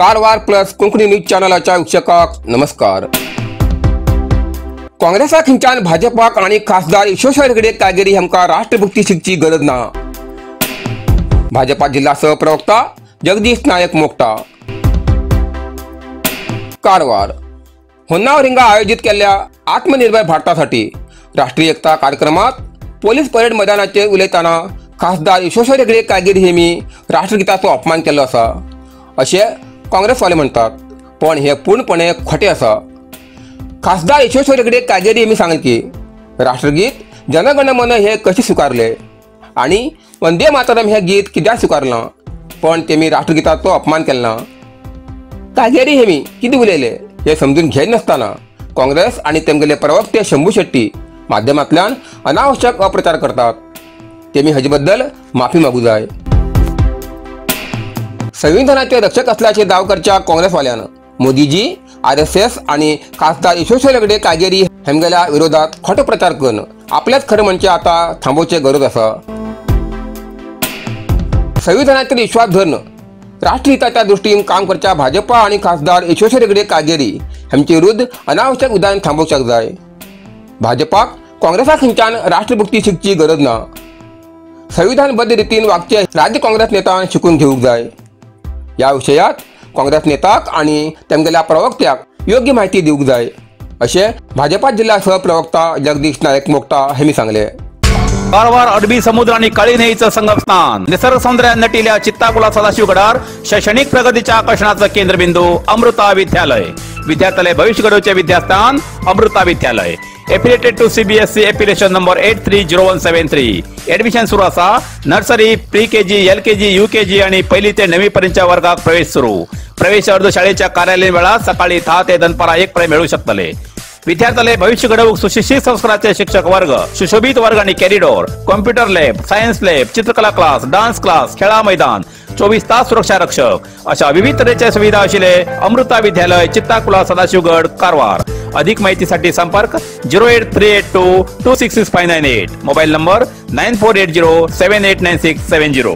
Karwar plus Konkani news चॅनलाच्या वीक्षकांक नमस्कार। काँग्रेसाक हिंच्यान भाजपाक आनी खासदार विश्वेश्वर हेगडे कागेरी हांकां राष्ट्रभक्ती शिकची गरज ना। भाजपा जिल्हा सहप्रवक्ता जगदीश नायक मोक्टा। कारवार होन्नावर हिंगा आयोजित केल्ल्या आत्मनिर्भर भारतासाठी राष्ट्रीय एकता कार्यक्रमात पोलीस परेड मैदानाचेर उलयतना खासदार विश्वेश्वर हेगडे कागेरी हेमी राष्ट्रगीताचो अपमान केल्लो आसा अशें काँग्रेसवाले म्हणतात, पण हे पूर्णपणे खोटे आसा। खासदार विश्वेश्वर हेगडे कागेरी हेमी सांगले की राष्ट्रगीत जनगण मन हे कशें स्विकारले आनी वंदे मातरम हे गीत कित्याक स्विकारलां, पण तेमी राष्ट्रगीताचो अपमान केला। कागेरी हेमी कितें उलयले हे समजून घेनासतना काँग्रेस आनी तेमगेले प्रवक्ते शंभू शेट्टी माध्यमांतल्यान अनावश्यक अप्रचार करतात। तेमी हाजे बद्दल माफी मागू जाय। संविधानाचे रक्षक असल्याचे दाव करच्या काँग्रेसवाल्यान मोदीजी, आरएसएस आणि खासदार विश्वेश्वर हेगडे कागेरी हेमगेल्या विरोधात खोटो प्रचार करून आपल्याच खरें म्हणजे आता थांबोवचे गरज आसा। संविधानाचेर विश्वास धरून राष्ट्रहिताच्या दृष्टीन काम करच्या भाजपा आणि खासदार विश्वेश्वर हेगडे कागेरी हेमचे विरुद्ध अनावश्यक विधान थांबोवच्याक जाय। भाजपाक काँग्रेसाक हिंच्यान राष्ट्रभक्ती शिकची गरज ना। संविधानबद्ध रितीन वागचे राज्य काँग्रेस नेतान शिकून घेवंक जाय। या विषयात काँग्रेस नेताक आणि तेमगेल्या प्रवक्त्याक योग्य माहिती दिवंक जाय अशें भाजपा जिल्हा सहप्रवक्ता जगदीश नायक मोक्टा हेमी सांगले। कारवार अरबी समुद्र आणि काळी न्हंयेचं संगमस्थान, निसर्ग सौंदर्यान नटिल्या चित्ताकुला सदाशिवगडार शैक्षणिक प्रगतीच्या आकर्षणाचं केंद्रबिंदू अमृता विद्यालय। विद्यार्थ्यालय भविष्य घडवचे विद्यास्थान Amrita Vidyalaya. Affiliated to CBSE affiliation number 830173। Admission सुरू आसा। Nursery, pre KG, LKG, UKG आणि पहिली ते 9वी पर्यंतच्या वर्गात प्रवेश सुरू। प्रवेश अर्ज शाळेच्या कार्यालयीन वेळात सकाळी 10 ते दनपारा 1 पर्यंत मिळू शकतले। विद्यार्थ्याले भविष्य घडवूक सुशिक्षित संस्काराचे शिक्षक वर्ग, सुशोभित वर्ग आणि corridor, computer lab, science lab, चित्रकला क्लास, डान्स क्लास, खेळा मैदान, 24 तास सुरक्षा रक्षक अशा विविध तऱ्हेच्या सुविधा आशिल्ले अमृता विद्यालय, चित्ताकुला, सदाशिवगड, कारवार। अधिक माहितीसाठी संपर्क 08382 266598, मोबाईल नंबर 9480 789670।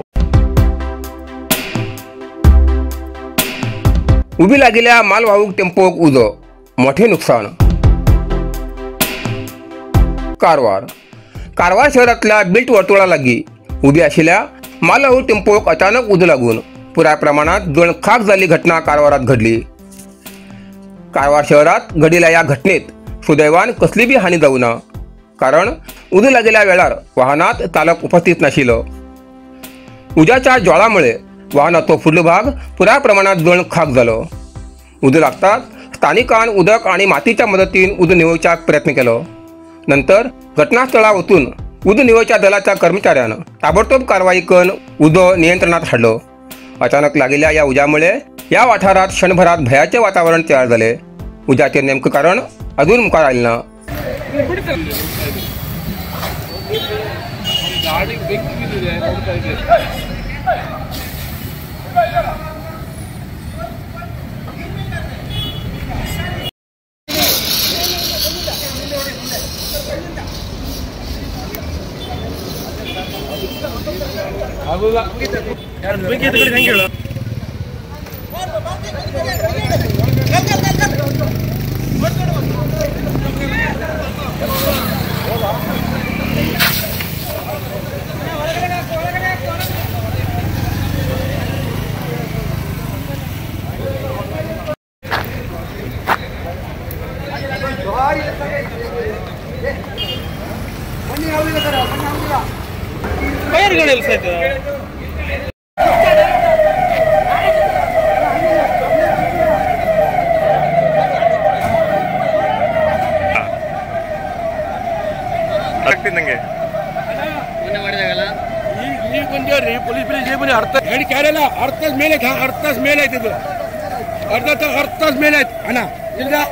उभी लागिल्ल्या मालवाहूक टेम्पोक उजो, मोठे नुकसान। कारवार कारवार शहरातल्या बिल्ट वर्तुळा लागी उभी आशिल्ल्या मालवाहूक टेम्पोक अचानक उजो लागून पुराय प्रमाणात जण खाक जाल्ली घटना कारवारात घडली। कारवार शहरात घडिल्ल्या ह्या घटनेत सुदैवान कसली बी हानी जावना, कारण उजो लागिल्ल्या वेळार वाहनात चालक उपस्थित नाशिल्लो। उज्याच्या ज्वाळामुळे वाहनाचो फुडलो भाग पुराय प्रमाणात जण खाक जालो। उजो लागताच स्थानिकान उदक आनी मातीच्या मदतीन उजो न्हिवोवच्याक प्रयत्न केलो। नंतर घटनास्थळार वचून उजो न्हिवोवच्या दलाच्या कर्मचाऱ्यान ताबडतोब कारवाई करून उजो नियंत्रणात हाडलो। अचानक लागिल्ल्या ह्या उज्यामुळे ह्या वाठारात क्षणभरात भयाचे वातावरण तयार जाले। उज्याचे नेमके कारण अजून मुखार आयलें ना। अर्ध तास मेल आहे तिथं, अर्धा तास मेल आहेत अण्णा इल्ला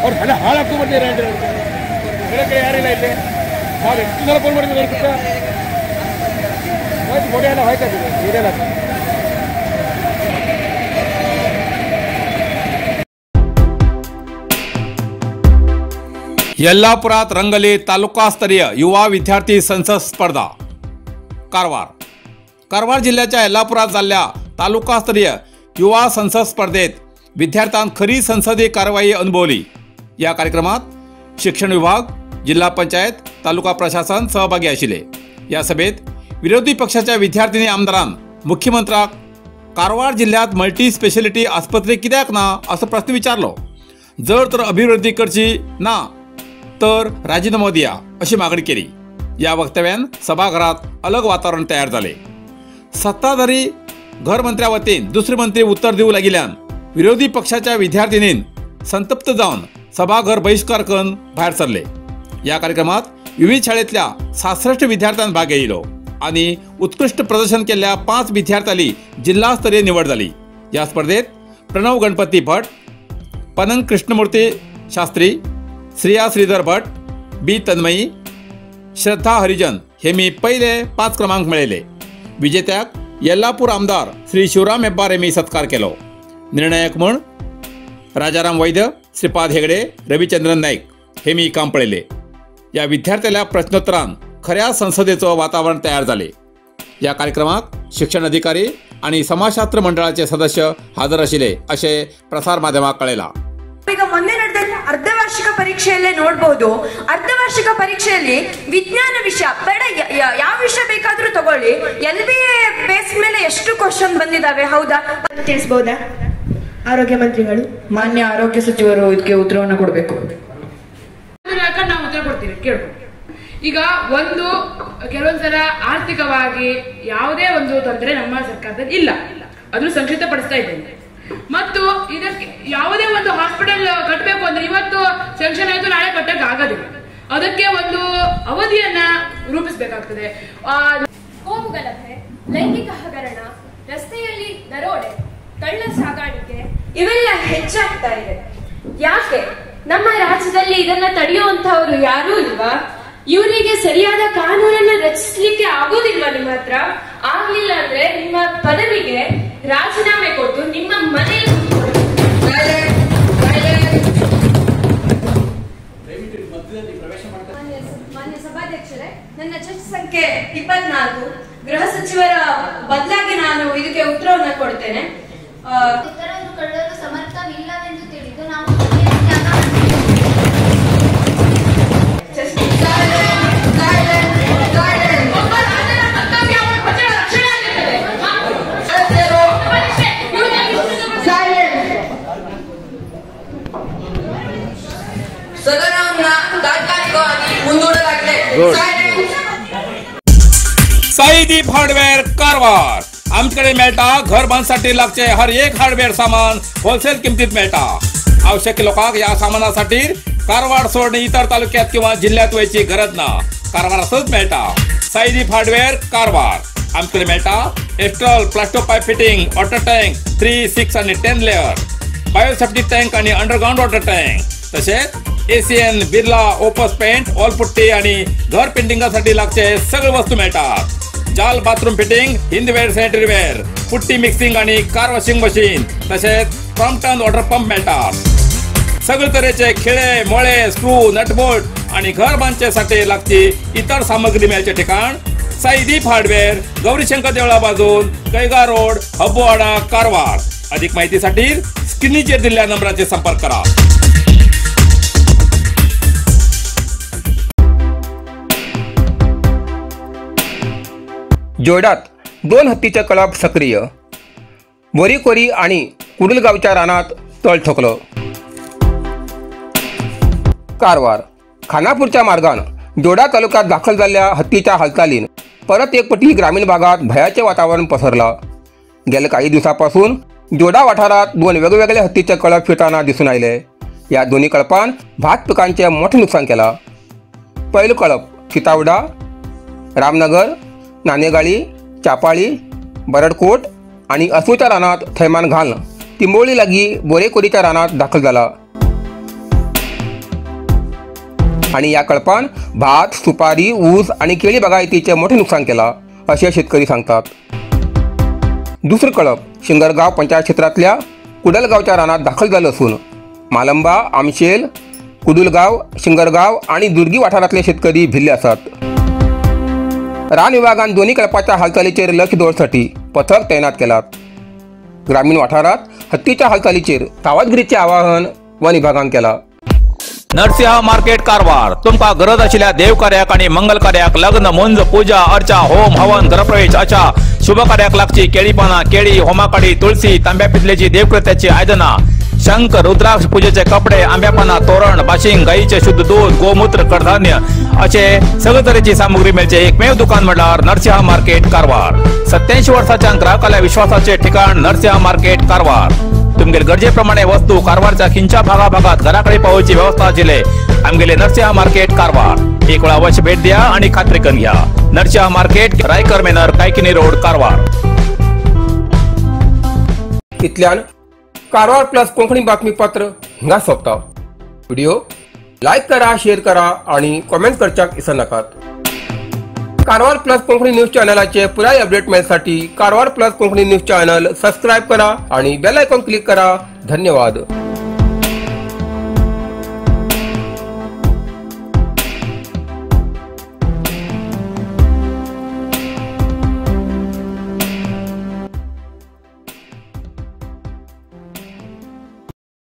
ಅವ್ರು ಹಣ ಹಾಳಾಗ್ಕೊಂಡ್ಬರ್ತೀರ ಬೇರೆ ಕಡೆ ಯಾರಿಲ್ಲ ಇಲ್ಲಿ. ನಾವು ಎಷ್ಟು ಸಲ ಫೋನ್ ಮಾಡಿದ್ವಿ ಹೋಯ್ತು, ಗೋಡೆ ಎಲ್ಲ ಹೋಯ್ತಾ ನೀರೆಲ್ಲ. यल्लापुरात रंगली तालुकास्तरीय युवा विद्यार्थी संसद स्पर्धा. कारवार कारवार जिल्ह्याच्या यल्लापुरात झालेल्या तालुकास्तरीय युवा संसद स्पर्धेत विद्यार्थ्यांत खरी संसदीय कारवाई अनुभवली. या कार्यक्रमात शिक्षण विभाग, जिल्हा पंचायत, तालुका प्रशासन सहभागी आशिल्ले. या सभेत विरोधी पक्षाच्या विद्यार्थिनी आमदारान मुख्यमंत्र्याक कारवार जिल्ह्यात मल्टी स्पेशालिटी आस्पत्रे कित्याक ना असो प्रश्न विचारलो. जर तर अभिवृद्धी करची ना तर राजीनामो दिया अशी मागणी केली. या वक्तव्यान सभागृहात अलग वातावरण तयार झाले. सत्ताधारी घरमंत्र्या वतीन दुसरे मंत्री उत्तर दिवं लागिल्ल्यान विरोधी पक्षाच्या विद्यार्थिनीन संतप्त जावन सभाघर बहिष्कार करून भायर सरले. या कार्यक्रमात विविध शाळेतल्या 67 विद्यार्थ्यां भाग घेतलो आणि उत्कृष्ट प्रदर्शन केल्ल्या 5 विद्यार्थ्यांनी जिल्हास्तरीय निवड झाली. या स्पर्धेत प्रणव गणपती भट, पनंग कृष्णमूर्ती शास्त्री, श्रिया श्रीधर भट, बी तन्मयी, श्रद्धा हरिजन हे मी पहिले 5 क्रमांक मेळयले. विजेत्याक येल्लापूर आमदार श्री शिवराम हेब्बार हे मी सत्कार केलो. निर्णायक म्हूण राजाराम वैद्य, श्रीपाद हेगडे, रविचंद्रन नाईक हे मी काम पळयले. या विद्यार्थ्याल्या प्रश्नोत्तरान खऱ्या संसदेचो वातावरण तयार जाले. या कार्यक्रमाक शिक्षण अधिकारी आणि समाजशास्त्र मंडळाचे सदस्य हजर आशिल्ले अशें प्रसार माध्यमाक कळयलां. ಈಗ ಮೊನ್ನೆ ನಡೆದ ಅರ್ಧವಾರ್ಷಿಕ ಪರೀಕ್ಷೆಯಲ್ಲೇ ನೋಡಬಹುದು. ಅರ್ಧವಾರ್ಷಿಕ ಪರೀಕ್ಷೆಯಲ್ಲಿ ವಿಜ್ಞಾನ ವಿಷಯ ಬೇಡ, ಯಾವ ವಿಷಯ ಬೇಕಾದ್ರೂ ತಗೊಳ್ಳಿ, ಎಲ್ ಬಿ ಎ ಬೇಸ್ ಮೇಲೆ ಎಷ್ಟು ಕ್ವಶನ್ ಬಂದಿದಾವೆ ಹೌದಾ ತಿಳಿಸಬಹುದಾ ಆರೋಗ್ಯ ಮಂತ್ರಿಗಳು? ಮಾನ್ಯ ಆರೋಗ್ಯ ಸಚಿವರು ಇದಕ್ಕೆ ಉತ್ತರವನ್ನು ಕೊಡಬೇಕು. ನಾವು ಉತ್ತರ ಕೊಡ್ತೀವಿ, ಕೇಳ್ಬೋದು. ಈಗ ಒಂದು ಕೆಲವೊಂದ್ಸಲ ಆರ್ಥಿಕವಾಗಿ ಯಾವುದೇ ಒಂದು ತೊಂದರೆ ನಮ್ಮ ಸರ್ಕಾರದಲ್ಲಿ ಇಲ್ಲ, ಅದನ್ನು ಸಂಕ್ಷಿಪ್ತ ಪಡಿಸ್ತಾ ಇದ್ದೇನೆ. ಮತ್ತು ಇದಕ್ಕೆ ಯಾವುದೇ ಒಂದು ಹಾಸ್ಪಿಟಲ್ ಕಟ್ಟಬೇಕು ಅಂದ್ರೆ ಇವತ್ತು ಸ್ಯಾಂಕ್ಷನ್ ಆಯ್ತು ನಾಳೆ ಕಟ್ಟಕ್ಕೆ ಆಗೋದಿಲ್ಲ, ಅದಕ್ಕೆ ಒಂದು ಅವಧಿಯನ್ನ ರೂಪಿಸಬೇಕಾಗ್ತದೆ. ಕೋಮುಗಲಭೆ, ಲೈಂಗಿಕ ಹಗರಣ, ರಸ್ತೆಯಲ್ಲಿ ದರೋಡೆ, ಕಳ್ಳ ಸಾಗಾಣಿಕೆ ಇವೆಲ್ಲ ಹೆಚ್ಚಾಗ್ತಾ ಇದೆ. ಯಾಕೆ ನಮ್ಮ ರಾಜ್ಯದಲ್ಲಿ ಇದನ್ನ ತಡೆಯುವಂತಹವರು ಯಾರೂ ಇಲ್ವಾ? ಇವರಿಗೆ ಸರಿಯಾದ ಕಾನೂನನ್ನ ರಚಿಸ್ಲಿಕ್ಕೆ ಆಗೋದಿಲ್ವಾ ನಿಮ್ಮ ಹತ್ರ? ಆಗ್ಲಿಲ್ಲ ಅಂದ್ರೆ ನಿಮ್ಮ ಪದವಿಗೆ ರಾಜೀನಾಮೆ ಕೊಟ್ಟು ನಿಮ್ಮ ಮನೆಯಲ್ಲಿ ಮಾನ್ಯ ಸಭಾಧ್ಯಕ್ಷರೇ, ನನ್ನ ಚರ್ಚೆ ಸಂಖ್ಯೆ 24. ಗೃಹ ಸಚಿವರ ಬದಲಾಗಿ ನಾನು ಇದಕ್ಕೆ ಉತ್ತರವನ್ನು ಕೊಡ್ತೇನೆ. ಇತರರು ಕಳ್ಳರು ಸಮರ್ಥವಿಲ್ಲವೆಂದು ತಿಳಿದು ನಾವು ಸದನವನ್ನ ತಾತ್ಕಾಲಿಕವಾಗಿ ಮುಂದೂಡಲಾಗಿದೆ. साईदीप हार्डवेअर कारवार. आमच्याकडे मेळटा घर बांधसाठी लागचे हर एक हार्डवेअर सामान होलसेल किमतीत मेळटा. आवश्यक लोकांक या सामानासाठी कारवार सोडून इतर तालुक्यात किंवा जिल्ह्यात वयची गरज ना, कारवारातच मेळटा. साईदीप हार्डवेअर कारवार. आमच्याकडे मेळटा Astral plasto pipe fitting, water tank 3, 6 आणि 10 लेअर, बायोसेफ्टी टँक आणि अंडरग्राउंड वॉटर टँक, तसेच ACN, Birla, Opus paint, wall putty आणि घर पेंटिंगासाठी लागचे सगळे वस्तू मिळतात. जाल bathroom fitting, Hindware sanitary ware, putty mixing आणि कार वॉशिंग मशीन, तसेच क्रॉम्प्टन वॉटर पंप मिळतात. सगळे तरेचे खिळे, मोळे, स्क्रू, नटबोल्ट आणि घर बांधच्यासाठी लागची इतर सामग्री मिळायचे ठिकाण साईदीप हार्डवेअर, गौरीशंकर देवळा बाजून, कैगा रोड, हब्बोवाडा, कारवार. अधिक माहितीसाठी स्क्रीनचेर दिलेल्या नंबराचे संपर्क करा. जोयडात 2 हत्तीचे कळप सक्रिय. बोरीकोरी आणि कुडलगावच्या रानात तळ ठोकलं. कारवार खानापूरच्या मार्गान जोडा तालुक्यात दाखल झालेल्या हत्तीच्या हालचालीन परत एक पटी ग्रामीण भागात भयाचे वातावरण पसरलं. गेल्या काही दिवसापासून जोडा वाठारात 2 वेगवेगळे हत्तीचे कळप फिरताना दिसून आले. या दोन्ही कळपान भात पिकांचे मोठे नुकसान केलं. पहिलं कळप सीतावडा, रामनगर, नानेगाळी, चापाळी, बरडकोट आणि असूच्या रानात थैमान घालून तिंबोळी लागी बोरेकोरीच्या रानात दाखल झाला. आणि ह्या कळपान भात, सुपारी, ऊस आणि केळी बागायतीचे मोठे नुकसान केला अशें शेतकरी सांगतात. दुसरं कळप शिंगरगांव पंचायत क्षेत्रांतल्या कुडलगांवच्या रानात दाखल जालो असून मालंबा, आमशेल, कुडुलगांव, शिंगरगांव आणि दुर्गी वाठारांतले शेतकरी भिल्ले आसात. रान विभागान दोन्ही कळपाच्या हालचालीचेर लक्ष दवरसाठी पथक तैनात केलात. ग्रामीण वाठारात हत्तीच्या हालचालीचेर सावधगिरीचे आवाहन वन विभागान केला. नरसिंह मार्केट कारवार तुमका गरज आशिल्ल्या देवकार्याक आणि मंगल कार्याक, लग्न, मुंज, पूजा अर्चा, होम हवन, घरप्रवेश अशा शुभ कार्याक लागची केळी पानां, केळी, होमाकाडी, तुळसी, तांब्या पितलेची देवकृत्याची आयदनां, शंख, रुद्राक्ष, पूजेचे कपडे, आंब्या पानां, तोरण, बाशिंग, गायीचे शुद्ध दूध, गोमूत्र, कडधान्य असे सगळे तरेची सामुग्री मेळचे एकमेव दुकान म्हळ्यार नरसिंह मार्केट कारवार. 87 वर्साच्या ग्राहकाल्या विश्वासाचे ठिकाण नरसिंह मार्केट कारवार. तुमगेले गरजेप्रमाणे वस्तू कारवारच्या खिंच्या भागाभागात घराकडे पावोवची व्यवस्था आशिल्ले आमगेले नरसिंह मार्केट कारवार. एक वेळा अवश्य भेट द्या आणि खात्री करून घ्या. Narasimha market, Raikar manor, Kaikini road, Karwar. इतल्यान कारवार प्लस कोंकणी बातमीपत्र हिंगा सोंपता. व्हिडिओ लायक करा, शेअर करा आणि कॉमेंट करच्याक विसरनाकात. कारवार प्लस कोंकणी न्यूज चॅनलाचे पुराय update मेळसाठी Karwar plus Konkani news channel subscribe करा आणि बेल आयकॉन क्लिक करा. धन्यवाद.